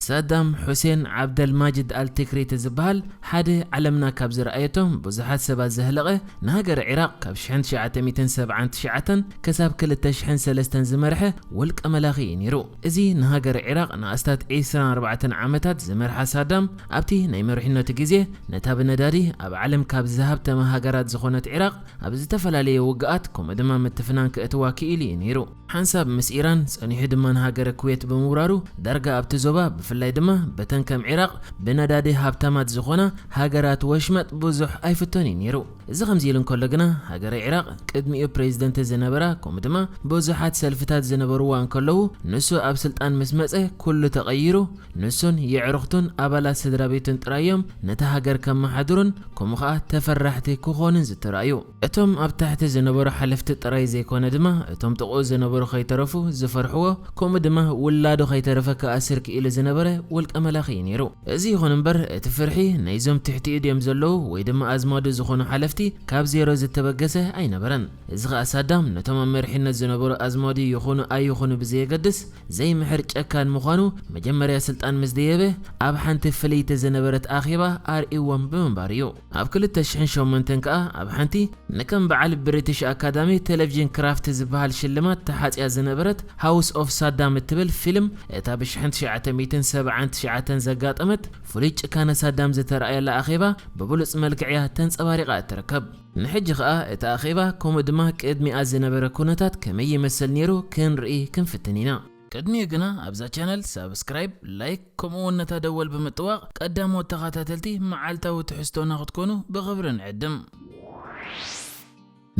ሳዳም ሑሴን ዓብደልማጅድ ኣልቲክሪቲ ዝበሃል ሓደ ዓለምና ካብ ዝረኣየቶም ብዙሓት ሰባት ዘህለቐ፣ ንሃገር ዒራቕ ካብ ሽሕን ትሽዓተ ሚእትን ሰብዓን ትሽዓተን ክሳብ ክልተ ሽሕን ሰለስተን ዝመርሐ ውልቀ መላኺ እዩ ነይሩ። እዚ ንሃገር ዒራቕ ንኣስታት ዒስራን ኣርባዕተን ዓመታት ዝመርሓ ሳዳም፣ ኣብቲ ናይ መሪሕነቱ ግዜ ነታ ብነዳዲ ኣብ ዓለም ካብ ዝሃብተማ ሃገራት ዝኾነት ዒራቕ፣ ኣብ ዝተፈላለየ ውግኣት ከምኡ ድማ ምትፍናን ከእትዋ ክኢሉ እዩ ነይሩ። ሓንሳብ ምስ ኢራን ጸኒሑ ድማ ንሃገረ ኩዌት ብምውራሩ፣ ዳርጋ ኣብቲ ዞባ ብፍላይ ድማ በተን ከም ዒራቕ ብነዳዲ ሃብታማት ዝኾና ሃገራት ወሽመጥ ብዙሕ ኣይፍቶን እዩ ነይሩ። እዚ ከምዚ ኢሉ እንከሎ ግና፣ ሃገረ ዒራቕ ቅድሚኡ ፕሬዚደንት ዝነበራ ከምኡ ድማ ብዙሓት ሰልፍታት ዝነበርዋ እንከለዉ፣ ንሱ ኣብ ስልጣን ምስ መጸ ኩሉ ተቐይሩ። ንሱን የዕሩኽቱን ኣባላት ስድራ ቤቱን ጥራይ እዮም ነታ ሃገር ከመሓድሩን ከምኡ ኸኣ ተፈራሕቲ ክኾኑን ዝተራእዩ። እቶም ኣብ ታሕቲ ዝነበሩ ሓለፍቲ ጥራይ ዘይኮነ ድማ፣ እቶም ጥቕኡ ዝነበሩ ከይተረፉ ዝፈርሕዎ፣ ከምኡ ድማ ውላዱ ከይተረፈ ክኣስር ክኢሉ ዝነበረ ውልቀ መላኺ እዩ ነይሩ። እዚ ይኹን እምበር፣ እቲ ፍርሒ ናይዞም ትሕቲኡ ድዮም ዘለዉ ወይ ድማ ኣዝማዱ ዝኾኑ ሓለፍቲ ካብ ዜሮ ዝተበገሰ ኣይነበረን። እዚ ኸኣ ሳዳም ነቶም ኣብ መሪሕነት ዝነበሩ ኣዝማዱ ይኹኑ ኣይኹኑ ብዘየገድስ፣ ዘይምሕር ጨካን ምዃኑ መጀመርያ ስልጣን ምስ ደየበ፣ ኣብ ሓንቲ ፍልይቲ ዝነበረት ኣኼባ ኣርእይዎም ብምንባር እዩ። ኣብ ክልተ ሽሕን ሸሞንተን ከኣ ኣብ ሓንቲ ንከም በዓል ብሪቲሽ ኣካዳሚ ቴሌቪዥን ክራፍት ዝበሃል ሽልማት ተሓጽያ ዝነበረት ሃውስ ኦፍ ሳዳም እትብል ፊልም፣ እታ ብሽሕን ትሽዓተ ሚእትን ሰብዓን ትሽዓተን ዘጋጠመት ፍሉይ ጭካነ ሳዳም ዝተራእየላ ኣኼባ ብብሉጽ መልክዕ እያ ተንጸባሪቓ እትርከብ። ንሕጂ ኸኣ እቲ ኣኼባ ከምኡ ድማ ቅድሚኣ ዝነበረ ኩነታት ከመይ ይመስል ነይሩ ክንርኢ ክንፍትን ኢና። ቅድሚኡ ግና ኣብዛ ቻነል ሳብስክራይብ፣ ላይክ ከምኡ እውን ነታ ደወል ብምጥዋቕ ቀዳሞት ተኸታተልቲ መዓልታዊ ትሕዝቶና ክትኮኑ ብኽብሪ ንዕድም።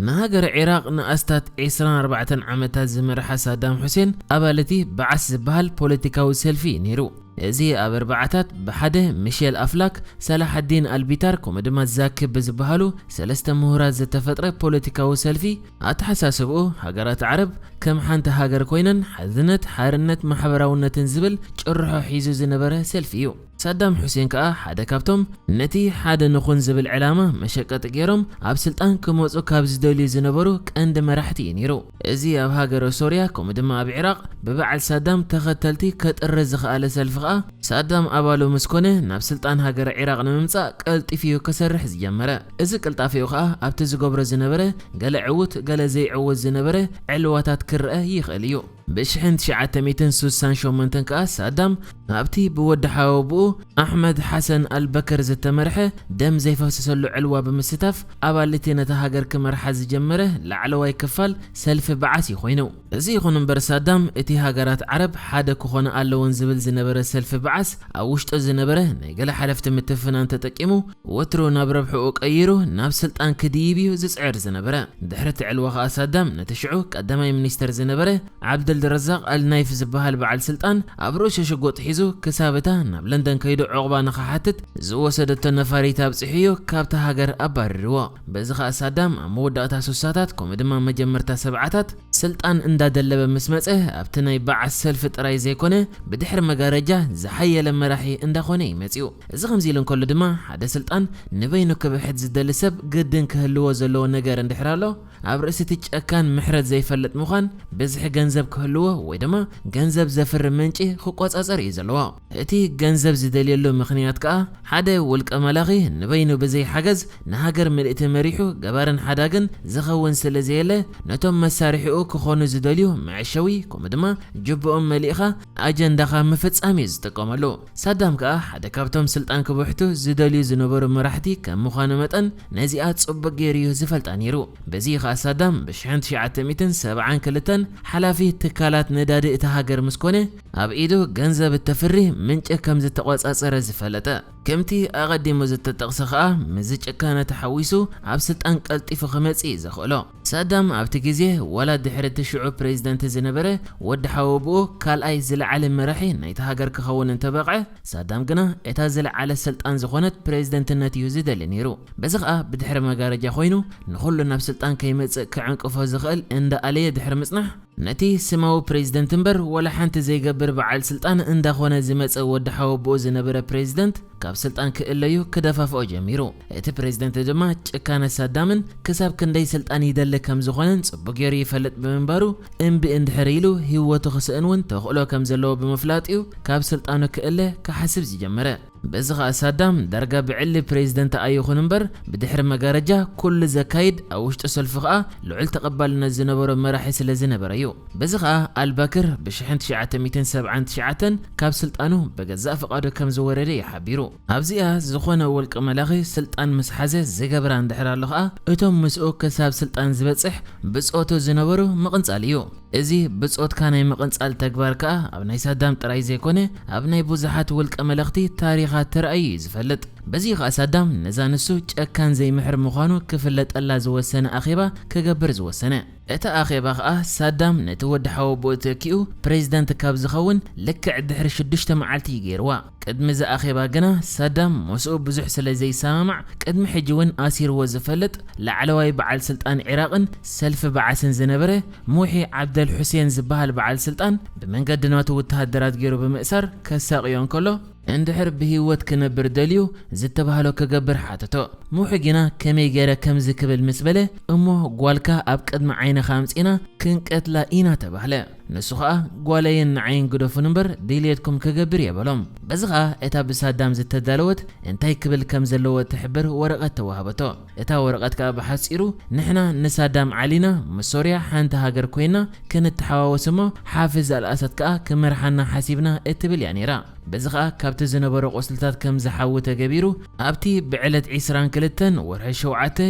ንሃገረ ዒራቕ ንኣስታት ዒስራን ኣርባዕተን ዓመታት ዝመርሓ ሳዳም ሑሴን ኣባል እቲ በዓስ ዝበሃል ፖለቲካዊ ሰልፊ እዩ ነይሩ። እዚ ኣብ ኣርባዓታት ብሓደ ሚሼል ኣፍላክ፣ ሰላሐዲን ኣልቢታር ከምኡ ድማ ዛኪ ብዝበሃሉ ሰለስተ ምሁራት ዝተፈጥረ ፖለቲካዊ ሰልፊ፣ ኣተሓሳስብኡ ሃገራት ዓረብ ከም ሓንቲ ሃገር ኮይነን ሓድነት፣ ሓርነት፣ ማሕበራውነትን ዝብል ጭርሖ ሒዙ ዝነበረ ሰልፊ እዩ። ሳዳም ሑሴን ከኣ ሓደ ካብቶም ነቲ ሓደ ንኹን ዝብል ዕላማ መሸቀጢ ገይሮም ኣብ ስልጣን ክመጹ ካብ ዝደልዩ ዝነበሩ ቀንዲ መራሕቲ እዩ ነይሩ። እዚ ኣብ ሃገረ ሶርያ ከምኡ ድማ ኣብ ዒራቕ ብበዓል ሳዳም ተኸተልቲ ከጥሪ ዝኸኣለ ሰልፊ ከኣ፣ ሳዳም ኣባሉ ምስ ኮነ ናብ ስልጣን ሃገረ ዒራቕ ንምምጻእ ቀልጢፉ እዩ ክሰርሕ ዝጀመረ። እዚ ቅልጣፌኡ ከኣ ኣብቲ ዝገብሮ ዝነበረ ገለ ዕዉት ገለ ዘይዕዉት ዝነበረ ዕልዋታት ክረአ ይኽእል እዩ። ብሽሕን ትሽዓተ ሚእትን ስሳን ሸሞንተን ከኣ ሳዳም ኣብቲ ብወዲ ሓወብኡ ኣሕመድ ሓሰን ኣልበከር ዝተመርሐ ደም ዘይፈሰሰሉ ዕልዋ ብምስታፍ ኣባል እቲ ነታ ሃገር ክመርሓ ዝጀመረ ላዕለዋይ ክፋል ሰልፊ በዓስ እዩ ኮይኑ። እዚ ይኹን እምበር ሳዳም እቲ ሃገራት ዓረብ ሓደ ክኾና ኣለወን ዝብል ዝነበረ ሰልፊ በዓስ ኣብ ውሽጡ ዝነበረ ናይ ገለ ሓለፍቲ ምትፍናን ተጠቂሙ ወትሩ ናብ ረብሕኡ ቀይሩ ናብ ስልጣን ክድይብ እዩ ዝጽዕር ዝነበረ። ድሕሪ እቲ ዕልዋ ከኣ ሳዳም ነቲ ሽዑ ቀዳማይ ሚኒስተር ዝነበረ ዓብደልረዛቕ ኣልናይፍ ዝበሃል በዓል ስልጣን ኣብ ርእሱ ሽጉጥ ሒዙ ክሳብ እታ ናብ ለንደን ከይዱ ዑቕባ ንኽሓትት ዝወሰደቶ ነፋሪት ኣብጺሑ እዩ ካብታ ሃገር ኣባሪርዎ። በዚ ኸኣ ሳዳም ኣብ መወዳእታ ሱሳታት ከምኡ ድማ መጀመርታ ሰብዓታት ስልጣን እንዳደለበ ምስ መጸ ኣብቲ ናይ በዓስ ሰልፊ ጥራይ ዘይኮነ ብድሕሪ መጋረጃ ዝሓየለ መራሒ እንዳኾነ እዩ መጺኡ። እዚ ከምዚ ኢሉ እንከሎ ድማ ሓደ ስልጣን ንበይኑ ክብሕት ዝደሊ ሰብ ግድን ክህልዎ ዘለዎ ነገር እንድሕር ኣሎ ኣብ ርእሲ እቲ ጨካን ምሕረት ዘይፈልጥ ምዃን ብዝሒ ገንዘብ ክህልዎ ወይ ድማ ገንዘብ ዘፍሪ ምንጪ ክቆጻጸር እዩ ዘለዎ። እቲ ገንዘብ ዝደልየሉ ምኽንያት ከኣ ሓደ ውልቀ መላኺ ንበይኑ ብዘይ ሓገዝ ንሃገር ምልእቲ መሪሑ ገባርን ሓዳግን ዝኸውን ስለ ዘየለ ነቶም መሳርሒኡ ክኾኑ ዝደልዩ መዐሸዊ ከምኡ ድማ ጅብኦም መሊእኻ ኣጀንዳኻ ምፍጻም እዩ ዝጥቀመሉ። ሳዳም ከኣ ሓደ ካብቶም ስልጣን ክብሕቱ ዝደልዩ ዝነበሩ መራሕቲ ከም ምዃኑ መጠን ነዚኣ ጽቡቕ ገይሩ እዩ ዝፈልጣ ነይሩ። በዚ ከኣ ሳዳም ብሽሕን ትሽዓተ ሚእትን ሰብዓን ክልተን ሓላፊ ትካላት ነዳዲ እታ ሃገር ምስ ኮነ ኣብ ኢዱ ገንዘብ እተፍሪ ምንጪ ከም ዝተቖጻጸረ ዝፈለጠ። ከምቲ ኣቐዲሙ ዝተጠቕሰ ከኣ ምስዚ ጭካነ ተሓዊሱ ኣብ ስልጣን ቀልጢፉ ክመጽእ እዩ ዘኽእሎ። ሳዳም ኣብቲ ግዜ ዋላ ድሕሪ እቲ ሽዑ ፕሬዚደንት ዝነበረ ወዲ ሓወብኡ ካልኣይ ዝለዓለ መራሒ ናይቲ ሃገር ክኸውን እንተበቕዐ፣ ሳዳም ግና እታ ዝለዓለ ስልጣን ዝኾነት ፕሬዚደንትነት እዩ ዝደሊ ነይሩ። በዚ ኸኣ ብድሕሪ መጋረጃ ኮይኑ ንኹሉ ናብ ስልጣን ከይመጽእ ክዕንቅፎ ዝኽእል እንዳኣለየ ድሕሪ ምጽናሕ፣ ነቲ ስማዊ ፕሬዝደንት እምበር ዋላ ሓንቲ ዘይገብር በዓል ስልጣን እንዳኾነ ዝመጸ ወዲ ሓወቦኡ ዝነበረ ፕሬዝደንት ካብ ስልጣን ክእለዩ ክደፋፍኦ ጀሚሩ። እቲ ፕሬዝደንት ድማ ጭካነ ሳዳምን ክሳብ ክንደይ ስልጣን ይደሊ ከም ዝኾነን ጽቡቕ ገይሩ ይፈልጥ ብምንባሩ እምቢ እንድሕር ኢሉ ህይወቱ ክስእን እውን ተኽእሎ ከም ዘለዎ ብምፍላጥ እዩ ካብ ስልጣኑ ክእለ ክሓስብ ዝጀመረ። በዚ ኸኣ ሳዳም ዳርጋ ብዕሊ ፕሬዝደንት ኣይኹን እምበር ብድሕሪ መጋረጃ ኩሉ ዘካይድ ኣብ ውሽጢ ሰልፉ ኸኣ ልዑል ተቐባልነት ዝነበሮ መራሒ ስለ ዝነበረ እዩ። በዚ ኸኣ ኣልባክር ብ1979 ካብ ስልጣኑ ብገዛእ ፍቓዱ ከም ዝወረደ እዩ ሓቢሩ። ኣብዚኣ ዝኾነ ውልቀ መላኺ ስልጣን ምስ ሓዘ ዝገብራ እንድሕር ኣሎ ኸኣ እቶም ምስኡ ክሳብ ስልጣን ዝበጽሕ ብጾቱ ዝነበሩ ምቕንጻል እዩ። እዚ ብጾትካ ናይ ምቕንጻል ተግባር ከኣ ኣብ ናይ ሳዳም ጥራይ ዘይኮነ ኣብ ናይ ብዙሓት ውልቀ መለኽቲ ታሪኻት ተራእዩ እዩ ዝፈልጥ። በዚ ከኣ ሳዳም ነዛ ንሱ ጨካን ዘይምሕር ምዃኑ ክፍለጠላ ዝወሰነ ኣኼባ ክገብር ዝወሰነ። እቲ ኣኼባ ከኣ ሳዳም ነቲ ወዲ ሓወቦኡ ተኪኡ ፕሬዝደንት ካብ ዝኸውን ልክዕ ድሕሪ ሽዱሽተ መዓልቲ እዩ ገይርዋ። ቅድሚ እዚ ኣኼባ ግና ሳዳም ምስኡ ብዙሕ ስለ ዘይሰማማዕ ቅድሚ ሕጂ እውን ኣሲርዎ ዝፈልጥ ላዕለዋይ በዓል ስልጣን ዒራቕን ሰልፊ በዓስን ዝነበረ ሙሒ ዓብደል ሑሴን ዝበሃል በዓል ስልጣን ብመንገዲ ናቱ ወተሃደራት ገይሩ ብምእሳር ከሳቕዮ እንከሎ እንድሕር ብህይወት ክነብር ደልዩ ዝተባህሎ ክገብር ሓተቶ። ሙሒ ግና ከመይ ገይረ ከምዚ ክብል ምስ በለ እሞ ጓልካ ኣብ ቅድሚ ዓይንኻ ኣምጺና ክንቀትላ ኢና ተባህለ። ንሱ ኸኣ ጓለይን ንዓይን ግደፉን እምበር ድልየትኩም ክገብር እየ በሎም። በዚ ኸኣ እታ ብሳዳም ዝተዳለወት እንታይ ክብል ከም ዘለዎ እትሕብር ወረቐት ተዋህበቶ። እታ ወረቐት ከኣ ብሓጺሩ ንሕና ንሳዳም ዓሊና ምስ ሶርያ ሓንቲ ሃገር ኮይና ክንተሓዋወስ እሞ ሓፍዝ ኣልኣሳድ ከኣ ክመርሓና ሓሲብና እትብል እያ ነይራ። በዚ ኸኣ ካብቲ ዝነበሮ ቁስልታት ከም ዝሓዊ ተገቢሩ ኣብቲ ብዕለት 22 ወርሒ 7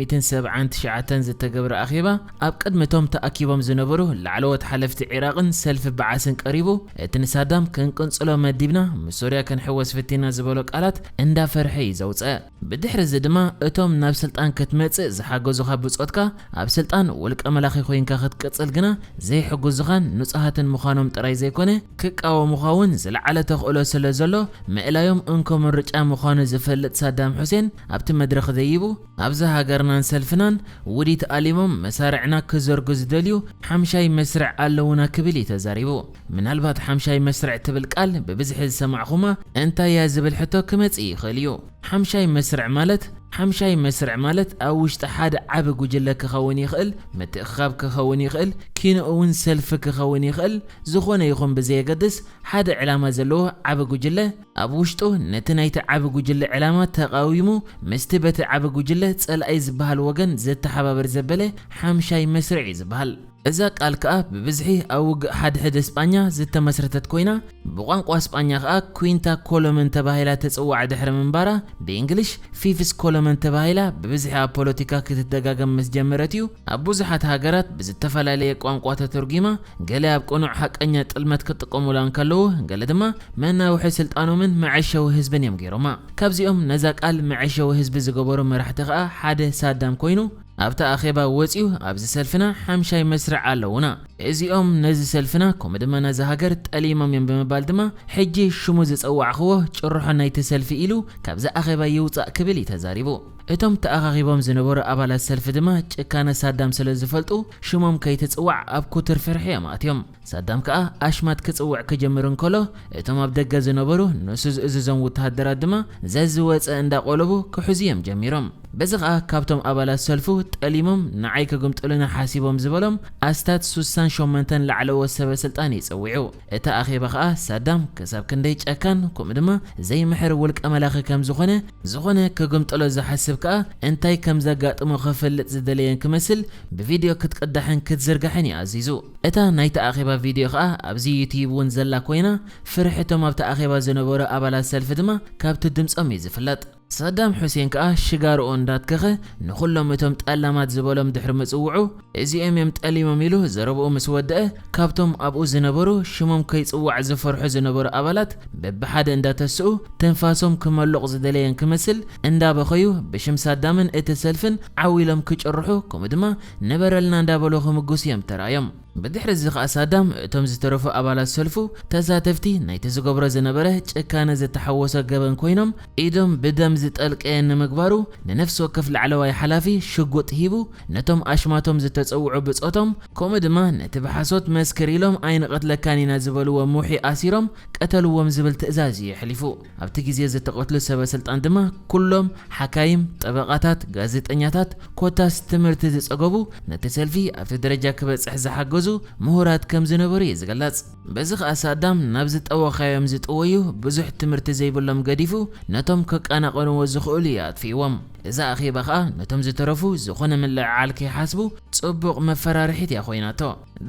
1979 ዝተገብረ ኣኼባ ኣብ ቅድሚ እቶም ተኣኪቦም ዝነበሩ ላዕለዎት ሓለፍቲ ዒራቕን ሰልፊ በዓስን ቀሪቡ እቲ ንሳዳም ክንቅንጽሎ መዲብና ምስ ሶርያ ክንሕወስ ፍቲና ዝበሎ ቃላት እንዳፈርሐ እዩ ዘውጸ። ብድሕሪ እዚ ድማ እቶም ናብ ስልጣን ክትመጽእ ዝሓገዙኻ ብጾትካ ኣብ ስልጣን ውልቀ መላኺ ኮይንካ ክትቅጽል ግና ዘይሕጉዙኻን ንጹሃትን ምዃኖም ጥራይ ዘይኮነ ክቃወሙኻ እውን ዝለዓለ ተኽእሎ ስለ ዘሎ ምእላዮም እንኮ ምርጫ ምዃኑ ዝፈልጥ ሳዳም ሑሴን ኣብቲ መድረኽ ደይቡ ኣብዛ ሃገርናን ሰልፍናን ውዲት ኣሊሞም መሳርዕና ክዘርጉ ዝደልዩ ሓምሻይ መስርዕ ኣለውና ክብል እዩ ተዛሪቡ። ምናልባት ሓምሻይ መስርዕ ትብል ቃል ብብዝሒ ዝሰማዕኹማ እንታይ እያ ዝብል ሕቶ ክመጽእ ይኽእል እዩ። ሓምሻይ መስርዕ ማለት ሓምሻይ መስርዕ ማለት ኣብ ውሽጢ ሓደ ዓቢ ጉጅለ ክኸውን ይኽእል፣ ምትእኽኻብ ክኸውን ይኽእል፣ ኪንኡ እውን ሰልፊ ክኸውን ይኽእል፣ ዝኾነ ይኹን ብዘየገድስ ሓደ ዕላማ ዘለዎ ዓቢ ጉጅለ ኣብ ውሽጡ ነቲ ናይቲ ዓቢ ጉጅለ ዕላማ ተቓዊሙ ምስቲ በቲ ዓቢ ጉጅለ ጸላኢ ዝበሃል ወገን ዘተሓባብር ዘበለ ሓምሻይ መስርዕ እዩ ዝበሃል። እዛ ቃል ከኣ ብብዝሒ ኣብ ውግእ ሓድሕድ እስጳኛ ዝተመስረተት ኮይና ብቋንቋ እስጳኛ ከኣ ኲንታ ኮሎመን ተባሂላ ትጽዋዕ ድሕሪ ምንባራ ብእንግሊሽ ፊፍስ ኮሎመን ተባሂላ ብብዝሒ ኣብ ፖለቲካ ክትደጋገም ምስ ጀመረት እዩ ኣብ ብዙሓት ሃገራት ብዝተፈላለየ ቋንቋ ተተርጒማ። ገለ ኣብ ቅኑዕ ሓቀኛ ጥልመት ክጥቀሙላ እንከለዉ ገለ ድማ መናውሒ ስልጣኖምን መዐሸዊ ህዝብን እዮም ገይሮማ። ካብዚኦም ነዛ ቃል መዐሸዊ ህዝቢ ዝገበሩ መራሕቲ ከኣ ሓደ ሳዳም ኮይኑ ኣብቲ ኣኼባ ወጺኡ ኣብዚ ሰልፍና ሓምሻይ መስርዕ ኣለውና፣ እዚኦም ነዚ ሰልፍና ከምኡ ድማ ነዛ ሃገር ጠሊሞም እዮም ብምባል ድማ ሕጂ ሽሙ ዝጸዋዕኽዎ ጭርሖ ናይቲ ሰልፊ ኢሉ ካብዚ ኣኼባ ይውጻእ ክብል እዩ ተዛሪቡ። እቶም ተኣኻኺቦም ዝነበሩ ኣባላት ሰልፊ ድማ ጭካነ ሳዳም ስለ ዝፈልጡ ሽሞም ከይትጽዋዕ ኣብ ኩቱር ፍርሒ እዮም ኣትዮም። ሳዳም ከኣ ኣሽማት ክጽውዕ ክጀምር እንከሎ እቶም ኣብ ደገ ዝነበሩ ንሱ ዝእዝዞም ወተሃደራት ድማ ዘዝወጸ እንዳቆለቡ ክሕዙ እዮም ጀሚሮም። በዚ ከኣ ካብቶም ኣባላት ሰልፉ ጠሊሞም ንዓይ ክግምጥሉና ሓሲቦም ዝበሎም ኣስታት ሱሳን ሸሞንተን ላዕለዎት ሰበ ስልጣን እዩ ጸዊዑ። እቲ ኣኼባ ከኣ ሳዳም ክሳብ ክንደይ ጨካን ከምኡ ድማ ዘይምሕር ውልቀ መላኺ ከም ዝኾነ ዝኾነ ክግምጥሎ ዝሓስብ ከኣ እንታይ ከም ዘጋጥሞ ክፈልጥ ዝደለየን ክመስል ብቪድዮ ክትቅዳሕን ክትዝርጋሕን እዩ ኣዚዙ። እታ ናይቲ ኣኼባ ቪድዮ ከኣ ኣብዚ ዩትዩብ እውን ዘላ ኮይና ፍርሒ እቶም ኣብቲ ኣኼባ ዝነበሩ ኣባላት ሰልፊ ድማ ካብቲ ድምጾም እዩ ዝፍለጥ። ሳዳም ሑሴን ከኣ ሽጋርኡ እንዳትከኸ ንኹሎም እቶም ጠላማት ዝበሎም ድሕሪ ምጽውዑ እዚኦም እዮም ጠሊሞም ኢሉ ዘረብኡ ምስ ወደአ ካብቶም ኣብኡ ዝነበሩ ሽሞም ከይጽዋዕ ዝፈርሑ ዝነበሩ ኣባላት በብሓደ እንዳተስኡ ትንፋሶም ክመሉቕ ዝደለየን ክመስል እንዳበኸዩ ብሽም ሳዳምን እቲ ሰልፍን ዓው ኢሎም ክጭርሑ ከምኡ ድማ ንበረልና እንዳበሉ ክምጉስ እዮም ተራእዮም። ብድሕሪ እዚ ኸኣ ሳዳም እቶም ዝተረፉ ኣባላት ሰልፉ ተሳተፍቲ ናይቲ ዝገብሮ ዝነበረ ጭካነ ዝተሓወሶ ገበን ኮይኖም ኢዶም ብደም ዝጠልቀየን ንምግባሩ ንነፍሲ ወከፍ ላዕለዋይ ሓላፊ ሽጉጥ ሂቡ ነቶም ኣሽማቶም ዝተጸውዑ ብጾቶም ከምኡ ድማ ነቲ ብሓሶት መስክር ኢሎም ኣይንቐትለካን ኢና ዝበልዎ ሙሒ ኣሲሮም ቀተልዎም ዝብል ትእዛዝ እዩ የሕሊፉ። ኣብቲ ግዜ ዝተቐትሉ ሰበ ስልጣን ድማ ኩሎም ሓካይም፣ ጠበቓታት፣ ጋዜጠኛታት ኮታስ ትምህርቲ ዝጸገቡ ነቲ ሰልፊ ኣብቲ ደረጃ ክበጽሕ ዝሓገዙ ምሁራት ከም ዝነበሩ እዩ ዝግለጽ። በዚ ኸኣ ሳዳም ናብ ዝጠወኻዮም ዝጥወዩ ብዙሕ ትምህርቲ ዘይብሎም ገዲፉ ነቶም ከቀናቐንዎ ዝኽእሉ እዩ ኣጥፊእዎም። እዚ ኣኼባ ኸኣ ነቶም ዝተረፉ ዝኾነ ምልዕዓል ከይሓስቡ ጽቡቕ መፈራርሒት እያ ኮይናቶ።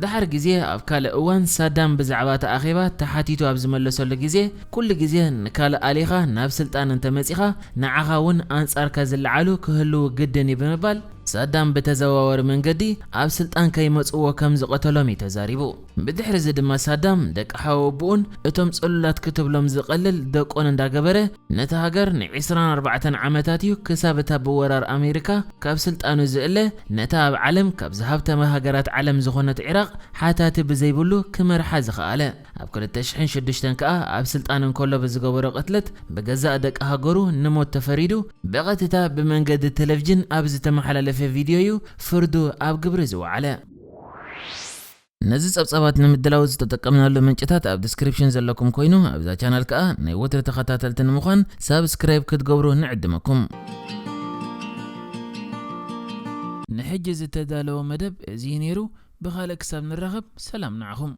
ድሓር ግዜ ኣብ ካልእ እዋን ሳዳም ብዛዕባ እቲ ኣኼባ ተሓቲቱ ኣብ ዝመለሰሉ ግዜ ኩሉ ግዜ ንካልእ ኣሊኻ ናብ ስልጣን እንተመጺኻ ንዓኻ እውን ኣንጻርካ ዝለዓሉ ክህልዉ ግድን እዩ ብምባል ሳዳም ብተዘዋዋሪ መንገዲ ኣብ ስልጣን ከይመጽዎ ከም ዝቐተሎም እዩ ተዛሪቡ። ብድሕሪ እዚ ድማ ሳዳም ደቂ ሓወብኡን እቶም ጽሉላት ክትብሎም ዝቐልል ደቆን እንዳገበረ ነቲ ሃገር ን24 ዓመታት እዩ ክሳብ እታ ብወራር ኣሜሪካ ካብ ስልጣኑ ዝእለ ነታ ኣብ ዓለም ካብ ዝሃብተመ ሃገራት ዓለም ዝኾነት ዒራቕ ሓታቲ ብዘይብሉ ክመርሓ ዝኸኣለ። ኣብ 2006 ከኣ ኣብ ስልጣን እንከሎ ብዝገበሮ ቅትለት ብገዛእ ደቂ ሃገሩ ንሞት ተፈሪዱ ብቐጥታ ብመንገዲ ቴሌቪዥን ኣብ ዝተመሓላለፈ ቪድዮ እዩ ፍርዱ ኣብ ግብሪ ዝወዓለ። ነዚ ጸብጻባት ንምድላው ዝተጠቀምናሉ ምንጭታት ኣብ ዲስክሪፕሽን ዘለኩም ኮይኑ ኣብዛ ቻናል ከኣ ናይ ወትሪ ተኸታተልቲ ንምዃን ሳብስክራይብ ክትገብሩ ንዕድመኩም። ንሕጂ ዝተዳለወ መደብ እዚ እዩ ነይሩ። ብኻልእ ክሳብ ንራኸብ ሰላም ንዓኹም።